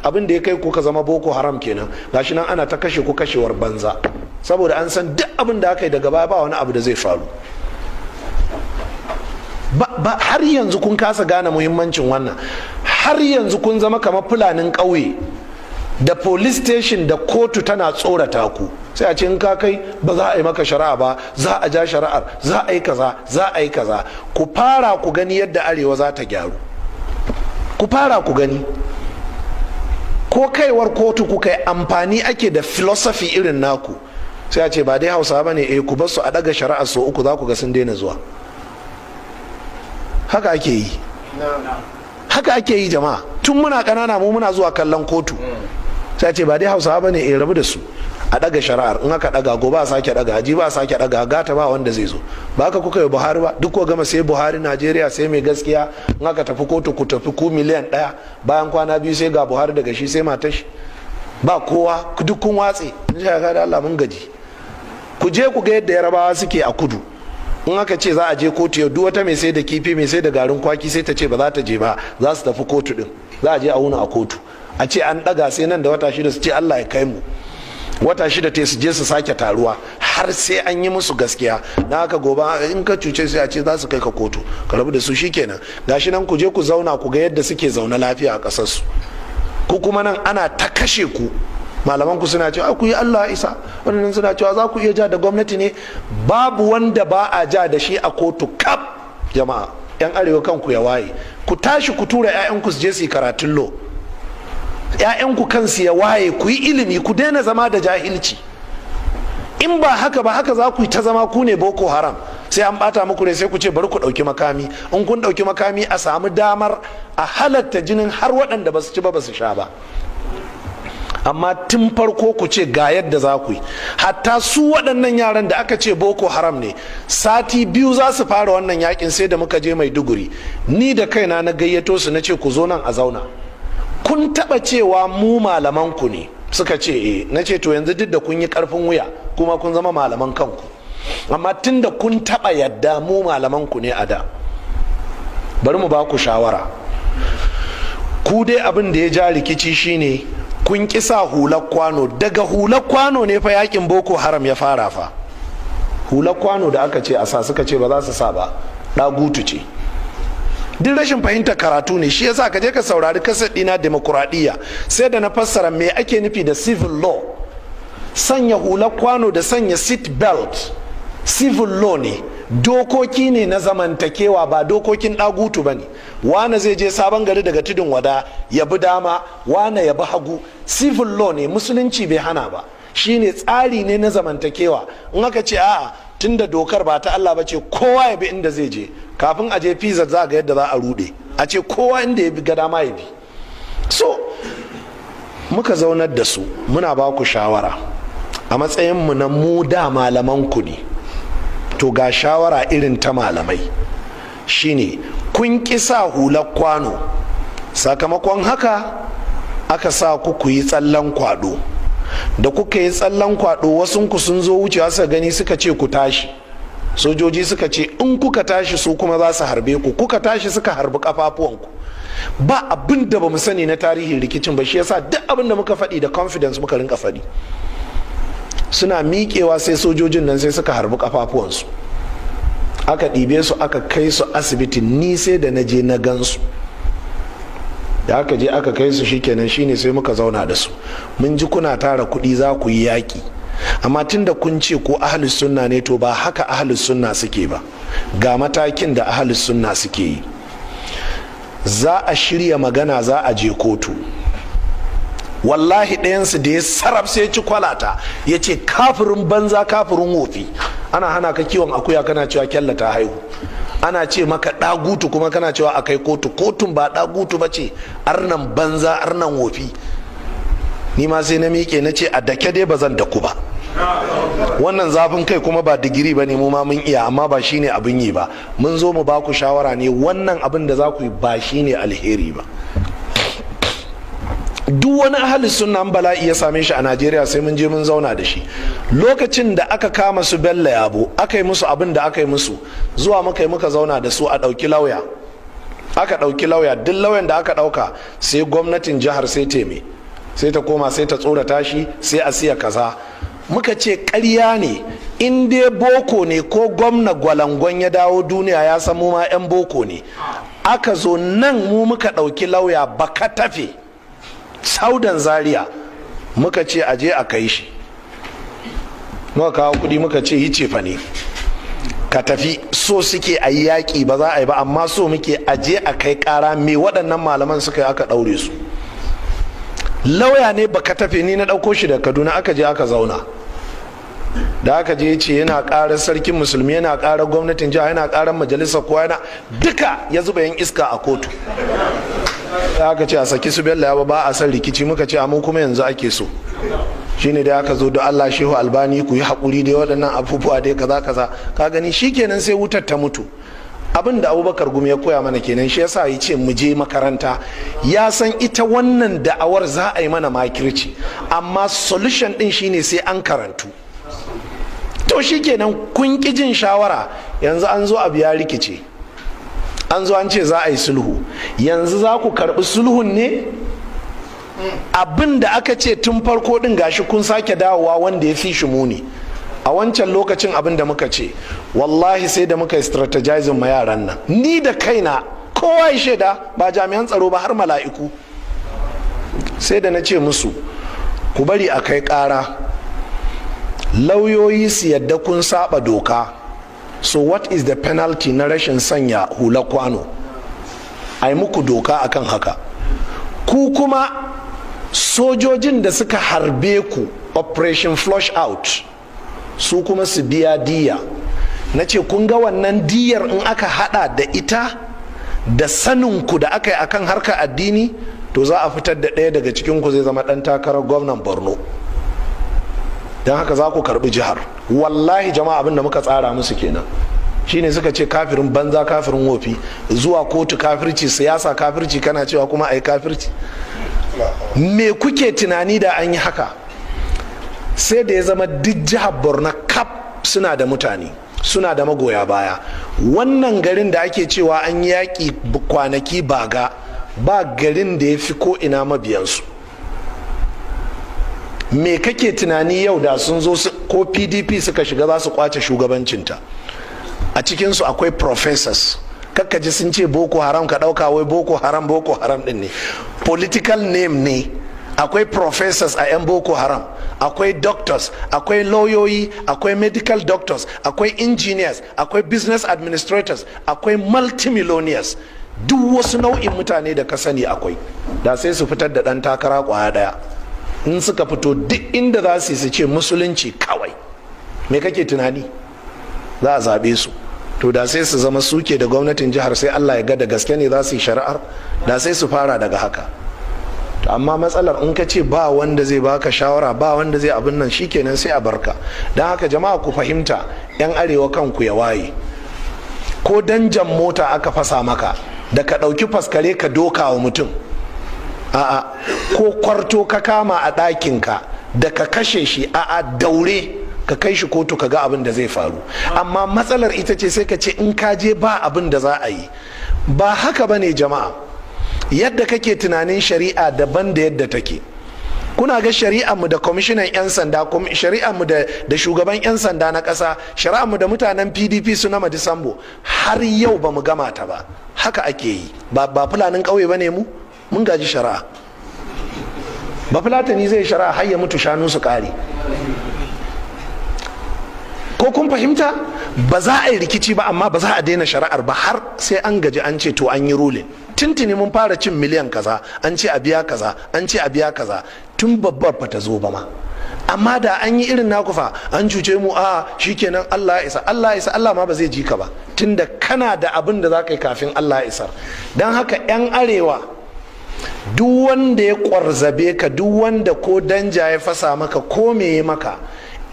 Abin da ya kai ku ka zama Boko Haram kenan. Gashi nan ana ta kashe ku kashewar banza, saboda an san duk abin da aka yi daga baya ba wani abu da zai faru ba. Har yanzu kun kasa gane muhimmancin wannan. Har yanzu kun zama kamar Fulanin ƙauye da police station da kotu tana tsorata ku. Sai a ce in ka kai ba za a yi maka shari'a ba, za a ja shari'ar, za a yi kaza, za a yi kaza. Ku fara ku gani yadda Arewa za ta gyaru. Ku fara ku gani. Ko kaiwar kotu kuka yi amfani ake da philosophy irin naku, sai a ce ba dai Hausa ba ne, eh, ku basu a daga shari'ar so uku, za ku ga sun daina zuwa. Haka ake yi, haka ake yi, jama'a. Tun muna ƙanana mu muna zuwa kallon kotu. Sai a ce ba dai Hausawa ba ne, eh, rabu da su, a daga shari'ar. In aka daga, gobe a sake daga, ji ba a sake daga, gata ba wanda zai zo. Ba haka kuka yi Buhari ba? Duk ko gama sai Buhari, Najeriya sai mai gaskiya. In aka tafi kotu, ku tafi ku miliyan 1, bayan kwana 2 sai ga Buhari daga shi sai matar shi, ba kowa, duk kun watse. In sha ga Allah mun gaji. Ku je ku ga yadda Yarabawa suke a kudu. In aka ce za a je kotu yau, duk wata mai sai da kifi, mai sai da garin kwaki, sai ta ce ba za ta je ba, za su tafi kotu din, za a je a wuna a kotu. A ce an daga sai nan da wata 6, su ce Allah ya kai mu. Wata 6 te, su je su sake taruwa har sai an yi musu gaskiya. Na haka gobe in ka cuce, sai a ce za su kai ka kotu, ka rabu da su, shikenan. Gashi nan, ku je ku zauna ku ga yadda suke zaune lafiya a ƙasar su. Ku kuma nan ana ta kashe ku. Malaman ku suna cewa ku yi Allah isa, wannan suna cewa za ku iya ja da gwamnati ne. Babu wanda ba a ja da shi a kotu kaf. Jama'a, yan Arewa, kanku ya waye. Ku tashi ku tura 'ya'yanku su je su yi karatun law. 'Ya'yanku kansu ya waye, ku yi ilimi, ku daina zama da jahilci. In ba haka ba, haka za ku yi ta zama ku ne Boko Haram. Sai an bata muku ne, sai ku ce bari ku ɗauki makami. In kun ɗauki makami, a samu damar a halatta jinin har waɗanda ba su ci ba, ba su sha ba. Amma tun farko ku ce ga yadda za ku yi. Hatta su waɗannan yaran da aka ce Boko Haram ne, sati 2 za su fara wannan yakin, sai da muka je Maiduguri, ni da kaina na gayyato su, na ce ku zo nan a zauna. Kun taɓa cewa mu malaman ku ne? Suka ce eh. Na ce to, yanzu duk da kun yi karfin wuya kuma kun zama malaman kanku, amma tun da kun taɓa yadda mu malaman ku ne a da, bari mu ba ku shawara. Ku dai abin da ya ja rikici shine kun kisa hular kwano. Daga hular kwano ne fa yakin Boko Haram ya fara fa. Hular kwano da aka ce a sa, suka ce ba za su sa ba, ɗagutu ce. Duk rashin fahimtar karatu ne. Shi yasa ka je ka saurari kaset ɗina demokuraɗiyya, sai da na fassara me ake nufi da civil law. Sanya hular kwano da sanya seat belt civil law ne, dokoki ne na zamantakewa, ba dokokin ɗagutu ba ne. Wane zai je Sabon Gari daga Tudun Wada, ya bi dama, wane ya bi hagu, civil law ne, Musulunci bai hana ba. Shine tsari ne na zamantakewa. In aka ce a'a, tunda dokar ba ta Allah ba ce, kowa ya bi inda zai je, kafin a je Pizza za ga yadda za a rude, a ce kowa inda ya bi ga dama ya bi. So muka zaunar da su, muna ba ku shawara a matsayinmu na mu da malaman ku ne. To, ga shawara irin ta malamai shine kun kisa hular kwano, sakamakon haka aka sa ku yi tsallen kwado. Da kuka yi tsallen kwado, wasunku sun zo wucewa suka gani, suka ce ku tashi. Sojoji suka ce in kuka tashi su kuma za su harbe ku. Kuka tashi, suka harbi kafafuwanku. Ba abin da bamu sani na tarihin rikicin ba, shi yasa duk abin da muka faɗi da confidence muka rinka faɗi. Suna miƙewa, sai sojojin nan sai suka harbi kafafuwansu. Aka ɗibe su aka kai su asibiti. Ni sai da na je na gansu. Da aka je aka kai su, shikenan, shine sai muka zauna da su. Mun ji kuna tara kuɗi za ku yi yaƙi, amma tun da kun ce ko Ahlus Sunna ne, to ba haka Ahlus Sunna suke ba. Ga matakin da Ahlus Sunna suke yi. Za a shirya magana, za a je kotu. Wallahi ɗayansu da ya sarraf sai ci kwalata, ya ce kafirin banza, kafirin wofi, ana hana ka kiwon akuya kana cewa kyalla ta haihu, ana ce maka ɗagutu kuma kana cewa a kai kotu. Kotun ba ɗagutu ba ce, arnan banza, arnan wofi. Ni ma sai na miƙe na ce a dake dai ba zan daku ba. Wannan zafin kai kuma ba digiri ba ne, mu ma mun iya, amma ba shine abin yi ba. Mun zo mu ba ku shawara ne, wannan abin da za ku yi ba shine alheri ba. Duk wani Ahli Sunna bala'i ya same shi a Najeriya, sai mun je mun zauna da shi. Lokacin da aka kama su Bello Yabo, aka yi musu abin da aka yi musu, zuwa muka yi muka zauna da su, a ɗauki lauya. Aka ɗauki lauya, aka je aka zauna da su. Aka ɗauki lauya. Duk lauyan da aka ɗauka, sai gwamnatin jihar sai teme, sai ta koma, sai ta tsorata shi, sai a siya kaza. Muka ce ƙarya ne. In dai boko ne, ko gwamna Gwalangon ya dawo duniya, ya san mu ma 'yan boko ne. Aka zo nan, mu muka ɗauki lauya baka tafe saudan Zaria, muka ce aje a kai shi. Muka kawo kudi, muka ce yi cefa ne ka tafi. So suke a yi yaƙi, ba za a yi ba, amma so muke aje a kai ƙara, me waɗannan malaman suka yi aka ɗaure su. Lauya ne baka tafe, ni na ɗauko shi da Kaduna. Aka je aka zauna. Da aka je, ce yana ƙarar Sarkin Musulmi, yana ƙarar gwamnatin jiha, yana ƙarar majalisar kowa, yana duka ya zuba yan iska a kotu. Aka ce a saki su Bello ya ba a san rikici. Muka ce mu kuma yanzu ake so. Shine da aka zo da Allah, Shehu Albani, ku yi haƙuri dai, waɗannan abubuwa dai kaza kaza. Ka gani, shikenan, sai wutar ta mutu. Abin da Abubakar Gumi ya koya mana kenan. Shi yasa ya ce mu je makaranta. Ya san ita wannan da'awar za a yi mana makirci, amma solution din shine sai an karantu. To shikenan, kun ƙi jin shawara. Yanzu an zo, abu ya rikice, an zo an ce za a yi sulhu. Yanzu za ku karɓi sulhun ne? Abin da aka ce tun farko din, gashi kun sake dawowa wanda ya fi shi muni. A wancan lokacin, abin da muka ce, wallahi sai da muka yi strategizing ma yaran nan. Ni da kaina, kowa ya shaida, ba jami'an tsaro ba, har mala'iku, sai da na ce musu ku bari a kai kara, lauyoyi su yadda kun saba doka. So what is the penalty na rashin sanya hula kwano? A yi muku doka akan haka. Ku kuma sojojin da suka harbe ku, Operation Flush Out, su kuma su biya diya. Na ce kun ga wannan diyar, in aka hada da ita da saninku da aka yi akan harkar addini, to za a fitar da ɗaya daga cikinku zai zama ɗan takarar gwamnan Borno. Don haka za ku karbi jihar. Wallahi jama'a, abin da muka tsara musu kenan. Shine suka ce kafirin banza, kafirin wofi, zuwa kotu kafirci, siyasa kafirci, kana cewa kuma a yi kafirci. Me kuke tunani da an yi haka? Sai da ya zama duk jihar Borno kaf suna da mutane, suna da magoya baya. Wannan garin da ake cewa an yaƙi kwanaki Baga, ba garin da ya fi ko ina mabiyansu. Me kake tunani yau da sun zo, ko PDP suka shiga, za su kwace shugabancinta? A cikinsu akwai professors. Kakkaji sun ce Boko Haram, ka ɗauka wai Boko Haram Boko Haram ɗin ne, political name ne. Akwai professors a 'yan Boko Haram, akwai doctors, akwai lauyoyi, akwai medical doctors, akwai engineers, akwai business administrators, akwai multimillionaires, duk wasu nau'in mutane da ka sani akwai. Da sai su fitar da ɗan takara kwaya ɗaya. In suka fito, duk inda za su ce musulunci kawai, me kake tunani? Za a zaɓe su. To da sai su zama suke da gwamnatin jihar, sai Allah ya ga da gaske ne za su yi shari'ar. Da sai su fara daga haka. Amma matsalar, in ka ce ba wanda zai baka shawara, ba wanda zai abin nan, shikenan, sai a barka. Don haka jama'a, ku fahimta, 'yan arewa, kanku ya waye. Ko danjan mota aka fasa maka, da ka ɗauki faskare ka doka wa mutum, a'a, ko kwarto ka kama a ɗakinka, da ka kashe shi, a'a, daure ka kai shi kotu, ka ga abin da zai faru. Amma matsalar ita ce, sai ka ce in ka je ba abin da za a yi. Ba haka ba ne jama'a. Yadda kake tunanin shari'a daban da yadda take. Kuna ga shari'ar mu da kwamishinan 'yan sanda, shari'ar mu da shugaban 'yan sanda na ƙasa, shari'ar mu da mutanen PDP su na Sambo, har yau ba mu gama ta ba. Haka ake yi. Ba fulanin ƙauye ba ne mu, mun gaji shari'a. Ba fulatani zai shari'a har ya mutu, shanu su ƙare. Ko kun fahimta? Ba za a yi rikici ba, amma ba za a daina shari'ar ba har sai an gaji, an ce to an yi ruling. Tuntuni mun fara cin miliyan kaza, an ce a biya kaza, an ce a biya kaza, tun babbar ba ta zo ba ma. Amma da an yi irin naku fa, an cuce mu, a shikenan, Allah ya isa, Allah ya isa, Allah ma ba zai ji ka ba, tunda kana da abin da za ka yi kafin Allah ya isar. Don haka 'yan arewa, duk wanda ya kwarzabe ka, duk wanda ko danja ya fasa maka, ko me ya maka,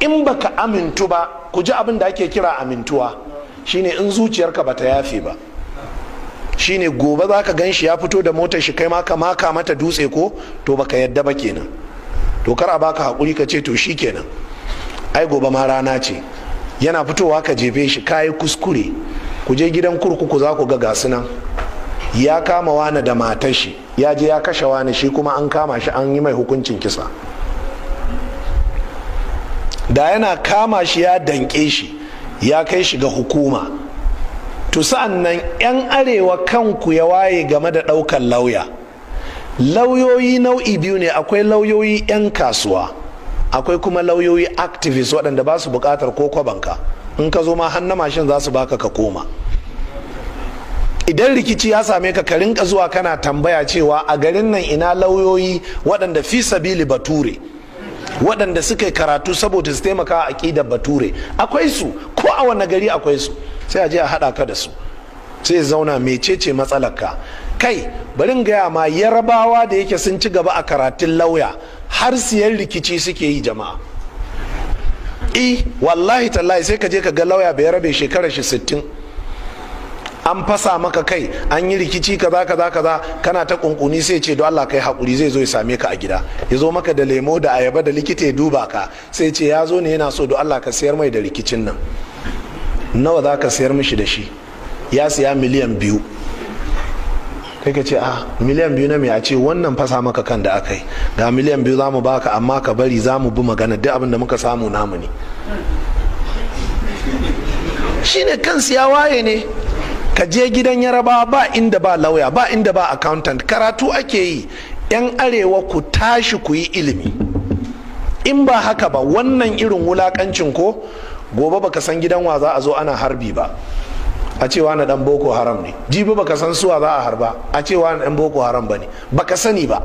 in baka amintu ba, ku ji abin da ake kira amintuwa, shine in zuciyarka bata yafe ba, shine gobe za ka gan shi ya fito da motar shi, kai ma ka maka mata dutse, ko to baka yadda ba kenan. To kar a baka hakuri ka ce to shi kenan, ai gobe ma rana ce, yana fitowa ka jefe shi, kayi kuskure. Ku je gidan kurkuku, za ku ga gasu nan. Ya kama wani da matar shi, ya je ya kashe wani, shi kuma an kama shi an yi mai hukuncin kisa. Da yana kama shi ya danke shi ya kai shi ga hukuma. To sa'an nan 'yan arewa kanku ya waye game da ɗaukar lauya. Lauyoyi nau'i biyu ne, akwai lauyoyi 'yan kasuwa, akwai kuma lauyoyi activist waɗanda ba su buƙatar ko kwabanka, in ka zo ma hannu mashin za su baka ka koma. Idan rikici ya same ka, ka rinka zuwa kana tambaya cewa a garin nan ina lauyoyi waɗanda fi sabili bature, waɗanda suka yi karatu saboda su taimaka a aƙidar bature. Akwai su, ko a wani gari akwai su. Sai a je a haɗa ka da su, sai zauna, mecece matsalarka? Kai, bari in gaya ma, Yarabawa da yake sun ci gaba a karatun lauya, har siyan rikici suke yi, jama'a. I wallahi tallahi, sai ka je ka ga lauya bai rabe, shekarar shi 60, an fasa maka kai, an yi rikici kaza kaza kaza, kana ta kunkuni, sai ce don Allah kai hakuri, zai zo ya same ka a gida, ya zo maka da lemo da ayaba da likita ya duba ka, sai ce ya zo ne yana so don Allah ka sayar mai da rikicin nan. Nawa za ka sayar mishi da shi? Ya siya miliyan 2. Kai ka ce, a miliyan 2 na mai? A ce wannan fasa maka kan da aka yi, ga miliyan 2 za mu baka, amma ka bari za mu bi magana, duk abin da muka samu namu ne. Shine kansu ya waye ne. Ka je gidan Yarabawa, ba inda ba lauya, ba inda ba accountant, karatu ake yi. Yan arewa, ku tashi ku yi ilimi. In ba haka ba, wannan irin wulakancin, ko gobe baka san gidan wa za a zo ana harbi ba, a cewa na dan Boko Haram ne. Jibi baka san suwa za a harba, a cewa na dan Boko Haram ba ne, baka sani ba.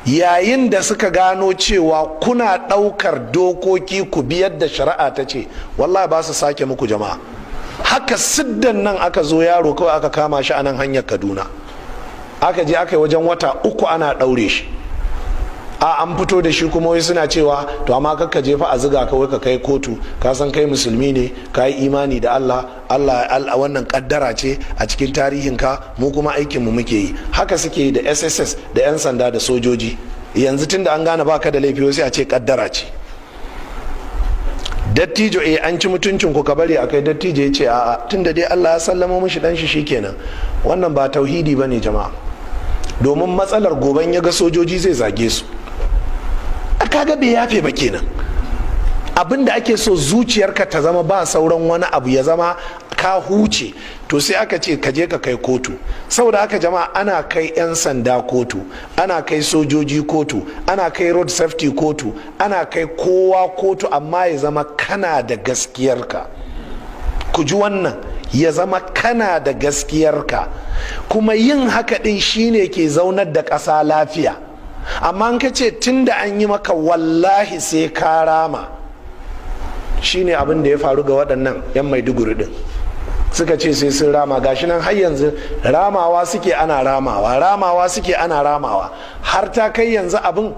Yayin da suka gano cewa kuna ɗaukar dokoki ku biyar da shari'a ta ce, wallahi ba su sake muku, jama'a. Haka siddan nan aka zo, yaro kawai aka kama shi a nan hanyar Kaduna, aka je aka yi wajen wata 3 ana ɗaure shi. A an fito da shi kuma wai suna cewa, to amma kakka jefa a ziga kawai ka kai kotu, ka san kai musulmi ne, ka yi imani da Allah, Allah wannan kaddara ce a cikin tarihin ka, mu kuma aikin mu muke yi. Haka suke yi da SSS da 'yan sanda da sojoji. Yanzu tunda an gane baka da laifi, sai a ce kaddara ce. Dattijo, eh, an ci mutuncin ku, ka bari a kai. Dattijo ya ce a'a, tunda dai Allah ya sallama mishi dan shi, shikenan. Wannan ba tauhidi bane, jama'a, domin matsalar goben ya ga sojoji zai zage su. A kaga bai yafe ba kenan. Abin da ake so, zuciyarka ta zama ba sauran wani abu, ya zama ka huce. To sai aka ce ka je ka kai kotu. Saboda haka jama'a, ana kai 'yan sanda kotu, ana kai sojoji kotu, ana kai road safety kotu, ana kai kowa kotu, amma ya zama kana da gaskiyarka. Ku ji wannan, ya zama kana da gaskiyarka. Kuma yin haka din shine ke zaunar da ƙasa lafiya. Amma an ka ce tun da an yi maka, wallahi sai ka rama, shine abin da ya faru ga waɗannan 'yan Maiduguri din, suka ce sai sun rama. Gashi nan har yanzu ramawa suke, ana ramawa, ramawa suke, ana ramawa, har ta kai yanzu abin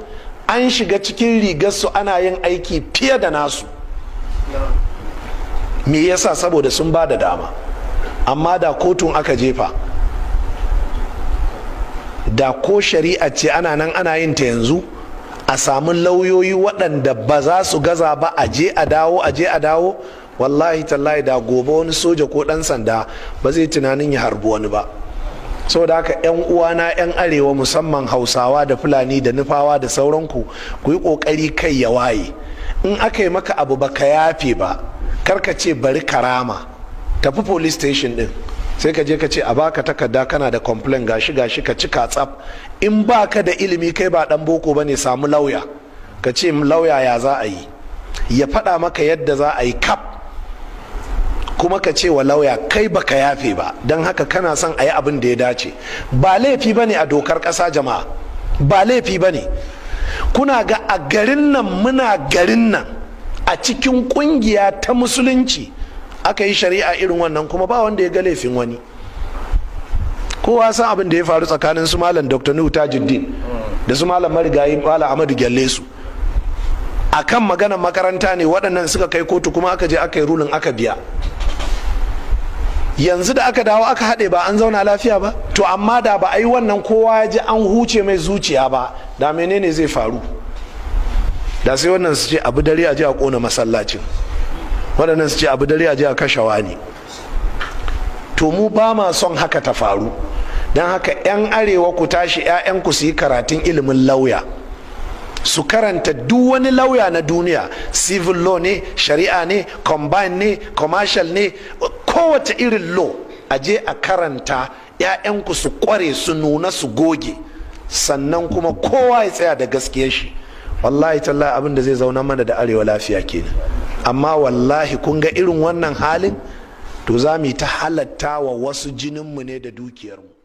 an shiga cikin rigarsu, ana yin aiki fiye da nasu. Me yasa? Saboda sun ba da dama. Amma da kotun aka jefa, da ko shari'a ce ana nan ana yin ta yanzu, a samu lauyoyi waɗanda ba za su gaza ba, a je a dawo, a je a dawo, wallahi tallahi da gobe wani soja ko ɗan sanda ba zai tunanin ya harbi wani ba. Saboda haka 'yan uwana 'yan arewa, musamman Hausawa da Fulani da Nufawa da sauranku, ku yi ƙoƙari kai ya waye. In aka yi maka abu baka yafe ba, karka ce bari karama. Tafi police station din, sai ka je ka ce a baka takarda, kana da complain, gashi gashi, ka cika tsaf. In baka da ilimi, kai ba dan boko bane, samu lauya, ka ce lauya ya za a yi, ya faɗa maka yadda za a yi kap. Kuma ka ce wa lauya kai baka yafe ba, don haka kana son a yi abin da ya dace. Ba laifi bane a dokar ƙasa, jama'a, ba laifi bane. Kuna ga a garin nan, muna garin nan, a cikin kungiya ta musulunci aka yi shari'a irin wannan, kuma ba wanda ya ga laifin wani. Kowa san abin da ya faru tsakanin su Malam Dr. Nuhu Tajuddin da su Malam Marigayi Malam Amadu Gyalle su akan maganar makaranta ne. Waɗannan suka kai kotu, kuma aka je aka yi ruling, aka biya. Yanzu da aka dawo aka haɗe, ba an zauna lafiya ba? To amma da ba a yi wannan, kowa ya ji an huce mai zuciya ba, da menene zai faru? Da sai wannan su ce abu dare a je a kona masallacin, waɗannan su ce abu dare a je a kashe wani. To mu ba ma son haka ta faru. Don haka 'yan Arewa, ku tashi, 'ya'yanku su yi karatun ilimin lauya, su karanta duk wani lauya na duniya, civil law ne, shari'a ne, combine ne, commercial ne, kowace irin law a je a karanta, 'ya'yanku su kware, su nuna, su goge. Sannan kuma kowa ya tsaya da gaskiyar shi. Wallahi tallahi, abin da zai zauna mana da Arewa lafiya kenan. Amma wallahi kun ga irin wannan halin, to za mu yi ta halatta wa wasu jininmu ne da dukiyarmu.